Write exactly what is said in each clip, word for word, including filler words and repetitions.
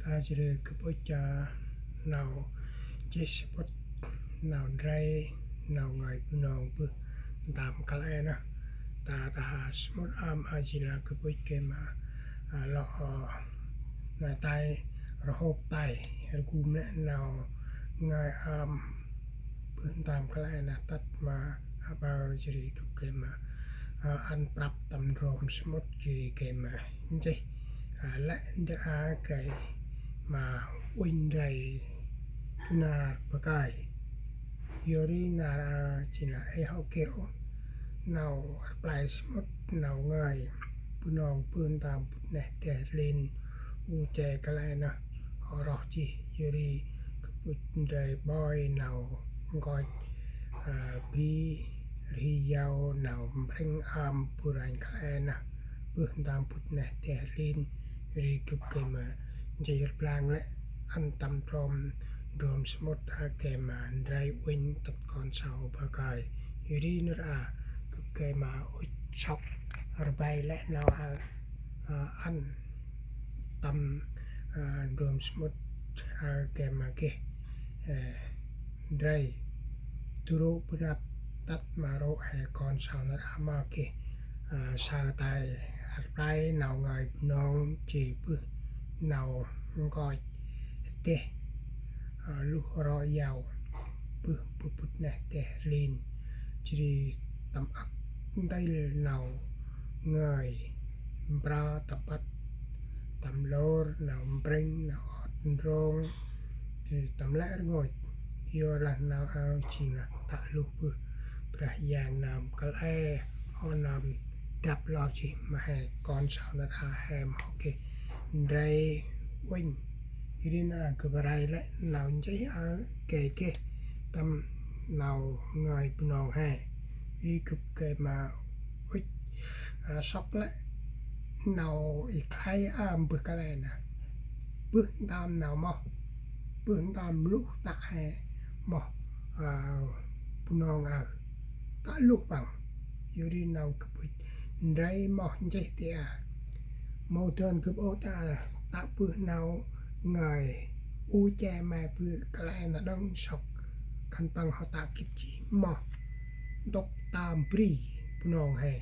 Ta jêh ri gâp ŭch, a, nau nchih samƀŭt nau ndrel nau ngơi Bunong bơh ntơm kăl e nơh. Ta đah samƀŭt ơm, a, jêh lah gâp ŭch gay ma, a, lŏ, a, nai tay rhôk tay rgum lĕ nau ngơi ơm bơh ntơm kăl e nơh tât ma, a, aƀaơ jêh ri gâp gay ma, a, ăn prăp tâm ndrom samƀŭt jêh ri gay ma nchih, a, lĕ ndơ a gay ma uănh ndrel du nar bơh kơi. Yor ri nar a jêh lah ê hŏ geh ôh nau rplay samƀŭt nau ngơi Bunong bơh ntơm bŭt neh deh rlin u che kăl e nơh hŏ roh jêh. Yor ri gâp ŭch ndrel boi nau nkoch, a, bri rhi yau nau mprêng ơm bu ranh kăl e nơh bơh ntơm bŭt neh deh rlin. Yor ri gâp gay ma nchih rblang lĕ ăn tâm ndrom, ndrom samƀŭt a gay ma ndrel uănh tât kon sau bơh kơi. Yor ri nar a gâp gay ma ŭch sŏk rbay lĕ nau a, a, ăn tâm, a, ndrom samƀŭt a gay ma geh, ê, ndrel du rô̆ bơh năp tât ma rô̆ he kon sau nar a ma geh, a, saơ tay rplay nau ngơi Bunong jêh bơh nau nkoch deh, a, luh rŏ yau bơh bŭt neh deh rlin. Jêh ri tâm ăp ntil nau ngơi mprơ tâm păt tâm lôr nau mprêng nau ot ndrong, jêh tâm lĕ rngôch. Yor lah nau aơ jêng lah tă luh bơh Brah Yang nơm kăl e hŏ nơm dăp lor jêh ma he kon sau nar a he ma hŏ geh ndrel uănh. Yor ri nar a gâp rai lĕ nau nchih aơ gay geh tâm nau ngơi Bunong he. Yor ri gâp gay ma ŭch, a, sŏk lĕ nau i khlay ơm bơh kăl e nơh. Bơh ntơm nau moh, bơh ntơm luh tă he moh, a, Bunong aơ. Tă luh păng. Yor ri nau gâp ŭch ndrel moh nchih ti a. Mâu dơn gâp ôh ta, tă bơh nau ngơi u che me bơh kăl e nơh đŏng sŏk khân păng hŏ tă gĭt jêh moh ntŭk tơm bri Bunong he.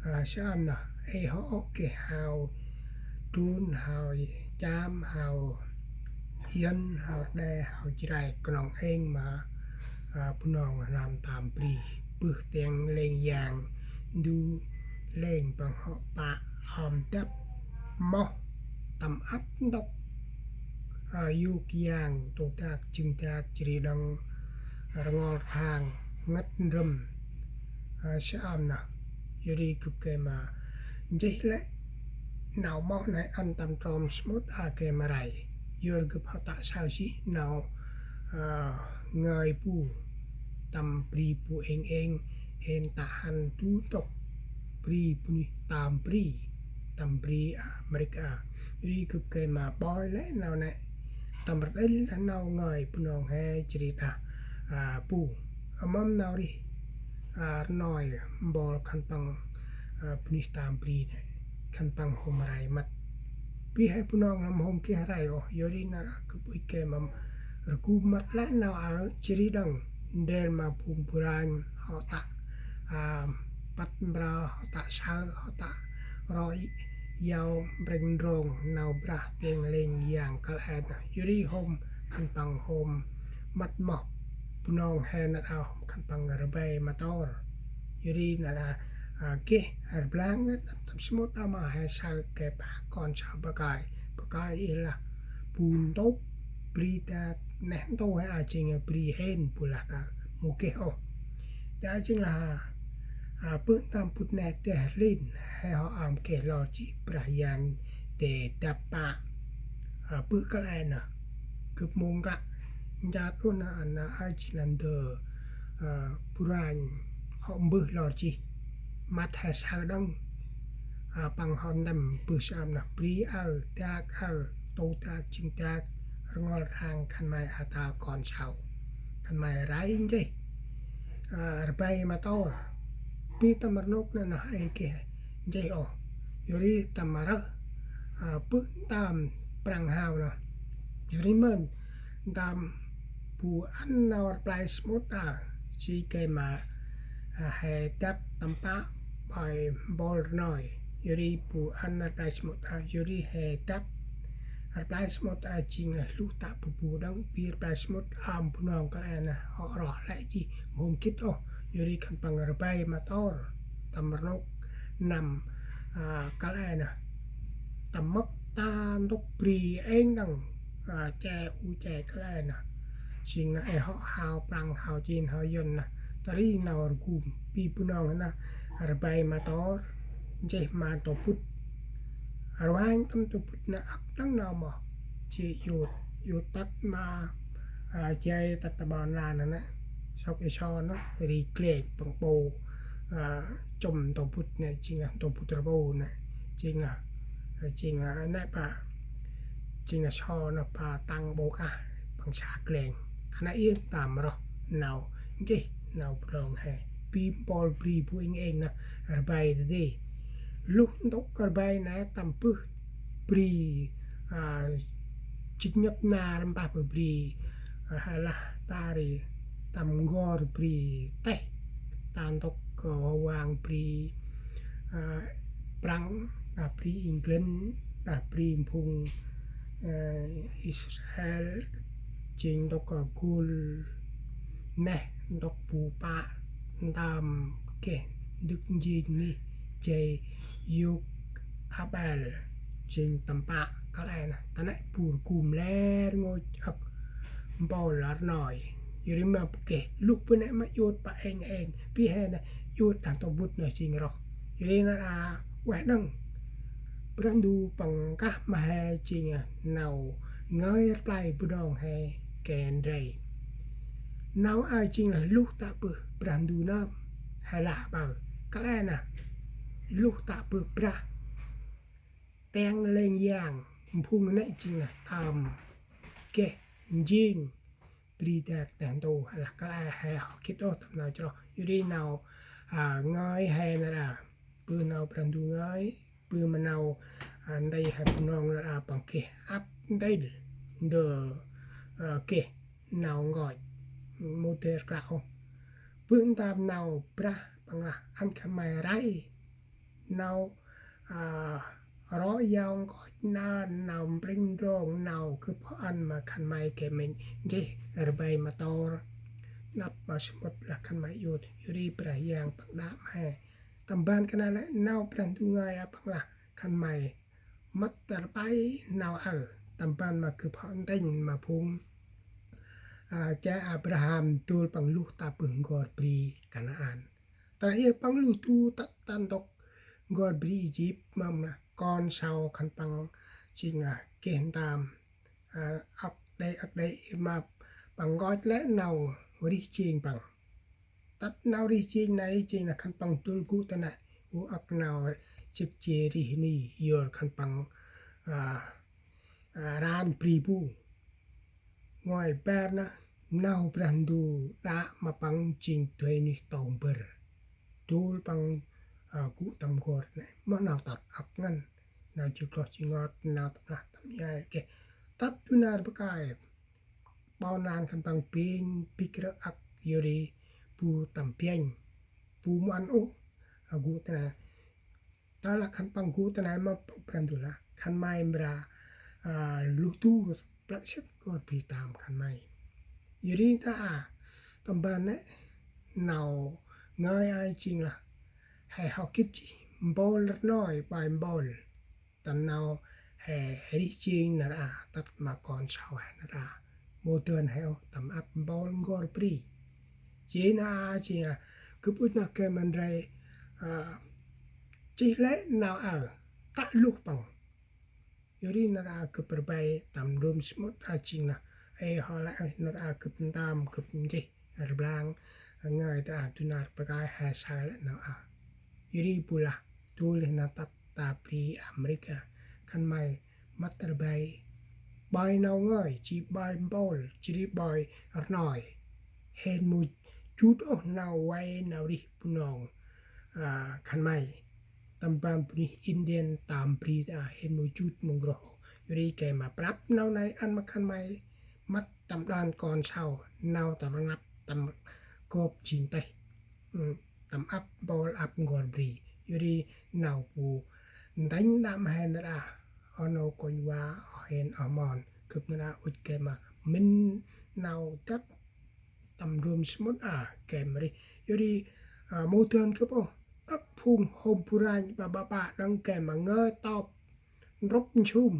A, saơm nơh ê hŏ ôh geh hao Drôn, hao Cham, hao Yuăn, hao Rđê, hao Jrai, knŏng êng ma, a, Bunong hnam tơm bri. Bơh tiêng lêng yang ndu lêng păng hŏ pă ơm dăp moh tâm ăp ntŭk, a, yôk yang, tô dak, jâng dak, jêh ri đŏng rngol rhang, ngăt ndrơm, a, saơm nơh. Yor ri gâp gay ma nchih lĕ nau moh nây ăn tâm ndrom samƀŭt a gay ma rai. Yor gâp hŏ tă saơ jêh nau, a, ngơi bu tâm bri bu êng êng, hên tă hăn du ntŭk bri bunuyh tơm bri, tâm bri Amêrik a. Yor ri gâp gay ma boi lĕ nau nây tâm rđêl đah nau ngơi Bunong he jêh ri đah, a, bu. A, mâm nau rêh, a, rnoi mbol khân păng, a, bunuyh tơm bri nây khân păng hôm rai măt. Bri he Bunong lăm hôm geh rai ôh, yor ri nar a gâp ŭch gay ma rgum măt lĕ nau aơ jêh ri đŏng ndrel ma phung bu ranh hŏ tă, a, păt mprơ, hŏ tă saơ, hŏ tă roi yau mprêng ndrong nau brah tiêng lêng yang kăl e nơh. Yor ri hôm khân păng hôm măt moh Bunong he nar a hôm khân păng rvê ma tor. Yor ri nar a, a, geh rblang nây tâm samƀŭt a ma he saơ gay pă kon sau bơh kơi. Bơh kơi i lah bu ntŭk bri ta neh ntu he a jêng bri hên bu lah ta mâu geh ôh. Ta jêng lah, a, bơh ntơm bŭt neh deh rlin he hŏ ơm geh lor jêh Brah Yang dê dăp pă, a, bơh kăl e nơh. Gâp mâu nklă nchat ôh nơh, a, nơh a jêng lah ndơ, a, bu ranh hŏ mbơh lor jêh. Măt he saơ đŏng, a, păng hŏ ntĭm bơh saơm nơh bri aơ, dak aơ, tô dak, jâng dak, rngol rhang khân may a ta kon sau. Khân may rai nchih, a, rvê ma tor. Bri tâm rnôk nây nơh ê geh nchih ôh. Yor ri tâm rơh, a, bơh ntơm Prăng hao nơh. Yor ri mơm ntơm bu ăn nau rplay smŭt a, si gay ma, a, he dăp tâm pă bai mpôl rnoi. Yor ri bu ăn rplay smŭt a, yor ri he dăp rplay smŭt a jêng lah luh tă bu bu đăng bi rplay smŭt a Bunong kăl e nơh hŏ roh lĕ jêh mhôm gĭt ôh. Yor ri khân păng rbai ma tor tâm rnôk năm, a, kăl e nơh. Tâm mâp ta ntŭk bri êng đăng, a, che u che kăl e nơh. Jêng nơh ê hŏ hao Prăng hao Chin hao Yuan nơh. Ta ri nau rgum bi Bunong nơh rbai ma tor, nchih ma tô bŭt. Rvang tâm tô bŭt nơh ăk đăng nau moh. Jêh yut, yut tât ma, a, jay tât ta ƀon lan nơh. Sŏk ê so nơh ri glek păng ƀô, a, chŭm tô bŭt nơh, jêng lah tô bŭt rbo nơh. Jêng lah, a, jêng lah nĕ pa, jêng lah so nơh pa tăng ƀô kah păng sa gleng. Ta nơh iê tâm roh nau nchih nau Bunong he. Bi mpôl bri bu êng êng nơh rbai dadê. Luh ntŭk rbai nơh tâm bơh bri, a, jêt nhăp nar mpah bơh bri, a, he lah ta ri tâm n'gor bri têh, ta ntŭk, a, wang bri, a, Prăng, đah bri England, đah bri mphung, a, Israel, jêng ntŭk, a, gul neh, ntŭk bu pă ntơm geh ndâk njêng ngih jay yôk Abel, jêng tâm pă kăl e nơh. Ta nĕ bu rgum lĕ rngôch ăk mpôl rnoi. Yor ri ma bu geh luh bu nĕ ma yut pa êng êng. Bi he nơh yut đah tô bŭt nơh jêng roh. Yor ri nar a ueh đăng. Brah Ndu păng kah ma he jêng, a, nau ngơi rplay Bunong he kê ndrel. Nau a jêng lah luh tă bơh Brah Ndu nơm he lah ƀaơ. Kăl e nơh luh tă bơh brah teng lêng yang mphung nĕ jêng lah tơm geh njêng bri dak đah ntu he lah kăl e he hŏ gĭt ôh tâm nau chroh. Yor ri nau, a, ngơi he nar a. Bơh nau Brah Ndu ngơi, bơh ma nau, a, ndei he Bunong nar a păng geh ăp ntil ndơ, a, geh nau nkoch mâu dơi rklaih ôh. Bơh ntơm nau brah păng lah ăn khân may rai nau, a, rŏ yau nkoch nơh, nau mpring ndrong, nau gâp hŏ ăn ma khân may geh mĭn nchih rbai ma tor. Nđâp ma smŭt lah khân may yut, yor ri Brah Yang păng đă ma he. Tâm ban kơt nđa lĕ nau Brah Ndu ngơi a păng lah khân may mât rbai nau aơ. Tâm ban ma gâp hŏ ntĭnh ma phung, a, che Abraham dôl păng luh tă bơh n'gor bri Kanaan. Ta iê păng luh du tât ta ntŭk n'gor bri Êjip mâm lah kon sau khân păng jêng lah geh ntơm, a, ăk đê̆ ăk đê̆ ma păng nkoch lĕ nau rêh jêng păng. Tât nau rêh jêng nây jêng lah khân păng dôl gŭ ta nây u ăk nau jêh jêh rêh ni yor khân păng, a, a, ran bri bu. Ngơi bar nơh nau Brah Ndu đă ma păng jêng dơi nuyh tông bâr. Dôl păng, a, gŭ tâm n'gor nây. Moh nau tât ăk ngăn. Nau ji kloh ji ngot, nau tâm lah tâm nhai geh. Tât du nar bơh kơi. Ƀon lan khân păng bêng, bĭk rơ̆ ăk yor ri bu tâm biănh. Bu mâu ăn ôh, a, gŭ ta nây. Tơ lah khân păng gŭ ta nây ma Brah Ndu lah khân may mra, a, luh du plơ̆ sĭt n'gor bri tơm khân may. Yor ri ta a, tâm ban nây nau ngơi a jêng lah he hŏ gĭt jêh mpôl rnoi bai mpôl. Tâm nau he rêh jêng nar a tât ma kon sau he nar a mâu dơn he ôh tâm ăp mpôl n'gor bri. Jêh nar a jêng a gâp ŭch nơh gay ma ndrel, a, chih lĕ nau aơ tă luh păng. Yor ri nar a gâp rbai tâm ndrôm smŭt a jêng lah ê hŏ lĕ nar a gâp ntơm gâp nchih rblang ngơi ta a du nar bơh kơi he saơ lĕ nau aơ. Yor ri bu lah du lĕ nau tât ta bri Amerika khân may mât rbai bai nau ngơi, ji bai mpôl, ji ri bai rnoi. Hên mâu jut ôh nau vay nau rêh Bunong, a, khân may. Tâm ban bunuyh Indian tâm bri ta hên mâu jut mâu n'groh ôh. Yor ri gay ma prăp nau nây ăn ma khân may mât tâm đan kon sau nau tâm rnglăp tâm gop jêng têh. Tâm ăp mpôl ăp n'gor bri. Yor ri nau bu ntĭnh đăm he nar aơ, oh nô kônh va, oh hên oh mon, gâp nar aơ ŭch gay ma mĭn nau dăp tâm ndrôm samƀŭt a gay ma rêh. Yor ri mâu dơn gâp ôh, âk phung hôm bu ranh ƀaƀă đŏng gay ma ngơi tŏp ntrŭp nsum,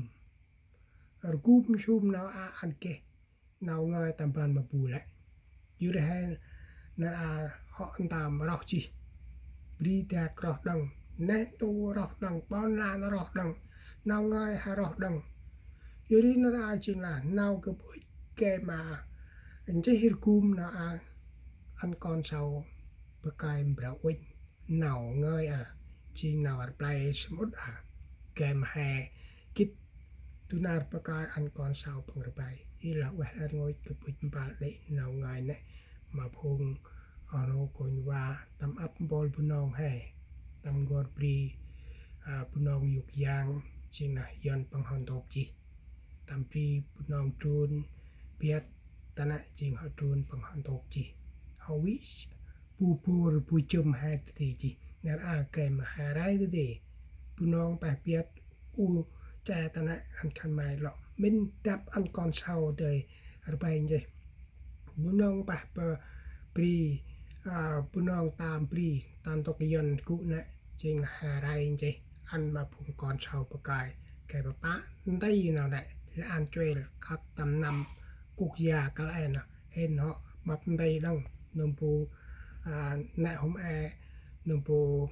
rgum nsum nau a ăn geh nau ngơi tâm ban ma bu lĕ. Yor ri he nar aơ hŏ ntơm roh jêh, bri dak roh đŏng, neh ntu roh đŏng, ƀon lan roh đŏng, nau ngơi he roh đŏng. Yor ri nar aơ jêng lah nau gâp ŭch gay ma nchih rgum nau a ăn kon sau bơh kơi Mbrah uănh nau ngơi a, jêng nau rplay samƀŭt a, gay ma he gĭt du nar bơh kơi ăn kon sau păng rplay. Yor lah ueh lĕ rngôch, gâp ŭch mpăl đê̆ nau ngơi nĕ ma phung oh nô kônh va tâm ăp mpôl Bunong he, tâm n'gor bri Bunong yôk yang, jêng lah Yuăn păng hŏ ntôk jêh. Tâm bri Bunong Drôn Biăt ta nĕ jêng hŏ Drôn păng hŏ ntôk jêh. Hŏ vĭ bu bôr bu jŭm he dadê jêh. Nar aơ gay ma he rai dadê. Bunong peh Biăt u che ta nĕ ăn khân may lŏ mĭn dăp ăn kon sau dơi rplay nchih. Bunong peh bri, Bunong tâm bri ta ntŭk Yuăn gŭ nĕ jêng lah he rai nchih ăn ma phung kon sau bơh kơi. Gay ma pă nti nau nĕ lĕ ăn chuêl khât tâm năm quốc gia kăl e nơh, hên hŏ mâp nti đŏng, nơm bu nĕ hôm e, nơm bu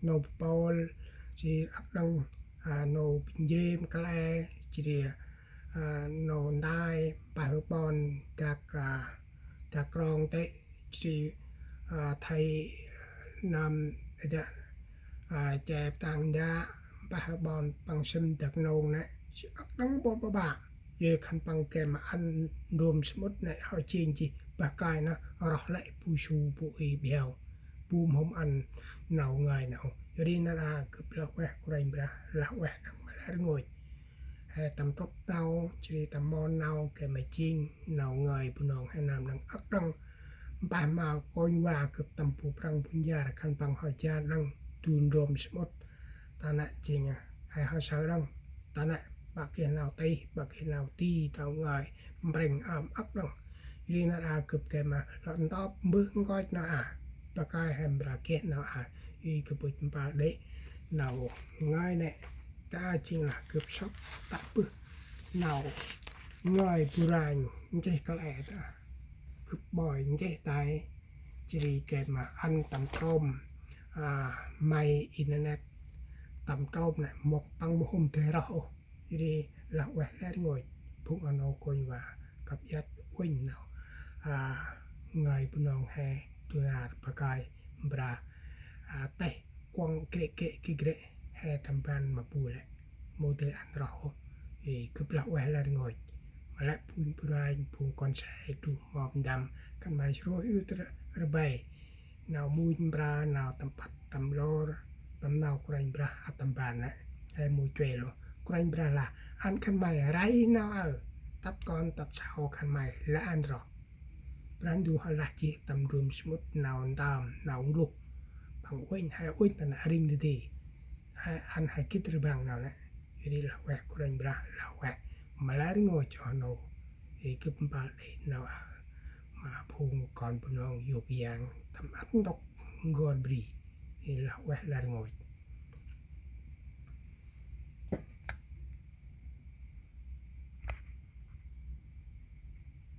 nô bu pôl, jêh ri ăp đŏng nô bu njrêm kăl e, jêh ri nô ntai, pah ƀon dak, dak krong tê̆, jêh ri thei năm dak che ptang nda, pah ƀon păng sĭm dak nông nĕ, jêh ăp đŏng ƀon ƀaƀă. Yor khân păng gay ma ăn ndrôm samƀŭt nĕ hŏ jêng jêh bơh kơi nơh roh lĕ bu su bu i biau, bu mhôm ăn nau ngơi nơh. Yor ri nar aơ gâp lah ueh Kôranh Brah, lah ueh đŏng ma lĕ rngôch. He tâm trŭp nau, jêh ri tâm mon nau gay ma jêng nau ngơi Bunong he nơm đŏng ăp đŏng. Mpeh ma kônh va gâp tâm bu prăng bu njar khân păng hŏ jan đŏng du ndrôm samƀŭt ta nĕ jêng he hŏ saơ đŏng. Ta nĕ ƀă geh nau tih, ƀă geh nau ti, nau ngơi mprêng ơm ăp đŏng. Yor ri nar aơ gâp gay ma lŏ ntop mbơh nkoch nau a, bơh kơi he mra geh nau a. Yor ri gâp ŭch mpăl đê̆ nau ngơi nĕ. Ta jêng lah gâp sŏk tă bơh nau ngơi bu ranh nchih kăl e ta, gâp ƀoi nchih tay, jêh ri gay ma ăn tâm trôm may internet, tâm trôm nĕ mŏk păng mâu hôm dơi roh ôh. Yor ri lah ueh lĕ rngôch, phung oh nô kônh va, kăp iăt uănh nau ngơi Bunong he du nar bơh kơi Mbrah têh kuŏng grêk grêk ki grêk he tâm ban ma bu lĕ, mâu dơi ăn roh ôh. Ri gâp lah ueh lĕ rngôch. Ma lĕ phung bu ranh, phung kon se, du mop ndăm, khân may srôih ŭch rplay nau much mbra, nau tâm păt tâm lor, tâm nau Kôranh Brah ăt tâm ban nĕ, he mâu chuêl ôh. Kôranh Brah lah ăn khân may rai nau aơ, tât kon tât sau khân may lĕ ăn roh. Brah Ndu hŏ lah jêh tâm ndrôm samƀŭt nau ntơm, nau ngluh. Păng uănh, he uănh ta nĕ rĭng dadê. He ăn he gĭt rbăng nau nĕ. Yor ri lah ueh Kôranh Brah, lah ueh ma lĕ rngôch oh nô. Ri gâp mpăl đê̆ nau aơ ma phung kon Bunong yôk yang tâm ăp ntŭk n'gor bri. Ri lah ueh lĕ rngôch.